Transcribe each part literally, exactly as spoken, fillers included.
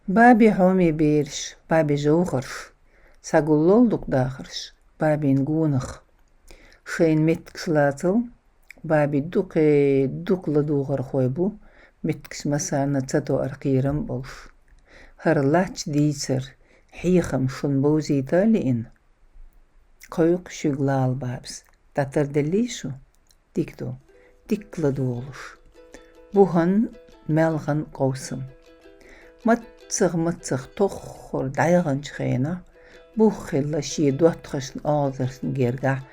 Баби хьоме бераш, Баби жовхарш, сагуллол дукха дахарш, Бабин гонах. Шайн меттигаш лацал, Баби дукхе-дукха ладувгӀархой бу, меттигаш массарна ца тоар кхерам болуш. ХӀара лач дийцар, хьехам шун бовзийта лиъна, кхойкху шуьга лала, Бабас, дӀатарделлий шу? Дика ду, дикка ладугӀалуш. Бухан, маьлхан къовсам. Маццах-маццах тоххара дӀаяханчу хенахь, бух хилла шен доттагӀашна, оагӀазаршна гергахь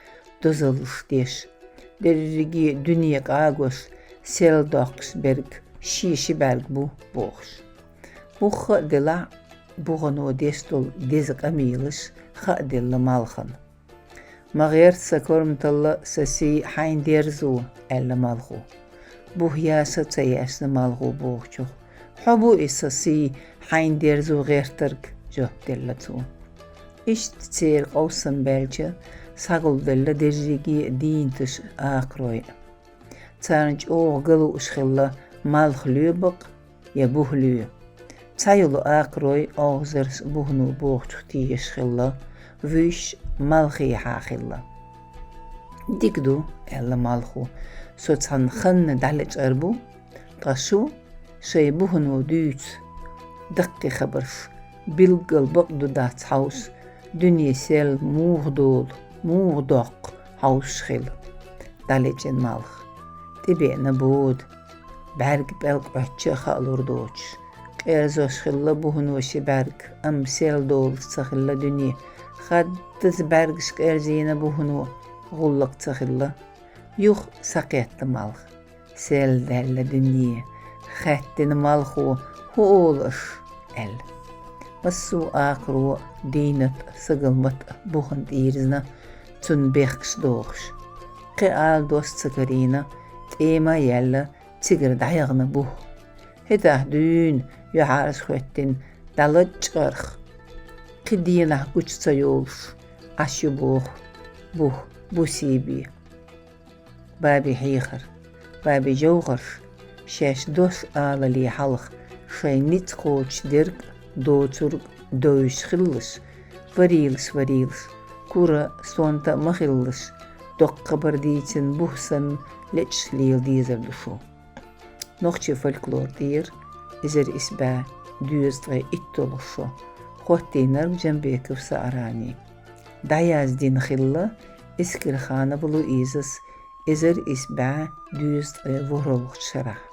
дозаллаш деш, дерриге дуьне къагош, сел доккхуш берг шен ши бӀаьрг бу бохуш. Бух хаа делахь, бухано деш долу деза къамелаш хаа делла малхана. «Ма гӀерта сан корматалла, сан сий хьайн дерзо», – аьлла малхо. Бух яьсна а ца яьсна малхо бохучух: «Хьо бу и сан сий хьайн дерзо гӀертарг», – жоп делла цо. Иштта церан къовсам баьлча, схьагулделла дерриге а дийнаташ, акхарой. Царна чӀогӀа ган лууш хилла малх лоь бакъ я бух лоь. Цхьайолу акхарой, оагӀазарш бухано бохучух тешаш хилла, вуьйш малхехьа хилла. «Дика ду, – аьлла малхо, – со цхьана ханна дӀалечкъар бу, ткъа шу шайн бухано дуьйцу даккхий хабарш, билггал бакъ ду дац хьовса, дуьне сел муха долу, муха доккху хьовсуш хила». ДӀалечкъина малх. ТӀебеана бода, бӀаьрг пӀелг Ӏоьттича а хаалур доцуш. Къерзош хилла бухано ши бӀаьрг, амма сел долуш ца хилла дуьне. Хаддаза бӀаьргаш къерзийна бухано, гӀуллакх ца хилла. Юха схьакхетта малх. Сел даьлла дуьне, хаьттина малхо: «ХӀун олу аш?» – аьлла. Массо а акхаро дийнат а, сагалмат а бухана тӀийрзина, цунна бехкаш дохуш. Кхин ала дош ца карийна, тӀема а яьлла, цигара дӀаяхана бух. ХӀетахь дуьйна юьхьӀаьржа хӀоьттина дӀалачкъарх, кхин дийнахь гучу ца йолуш, Ӏаш ю боху бух бусий бен. Баби хьехар, Баби жовхарш, шаьш дош алале хьалха, шайн ницкъ кхочуш дерг а, доцург а довзуш хилалаш, варийлаш, варийлаш, кура, сонта а ма хилалаш, доккха хабар дийцина бух санна лечкъаш лела дезар ду шу. Нохчийн фольклор тӀера эзар исс бӀе дезткъе итталгӀа шо, хӀоттийнарг Джамбеков Саарани. ДӀаяздина хилла Эскерханова Луизас эзар исс бӀе дезткъе ворхӀалгӀачу шарахь.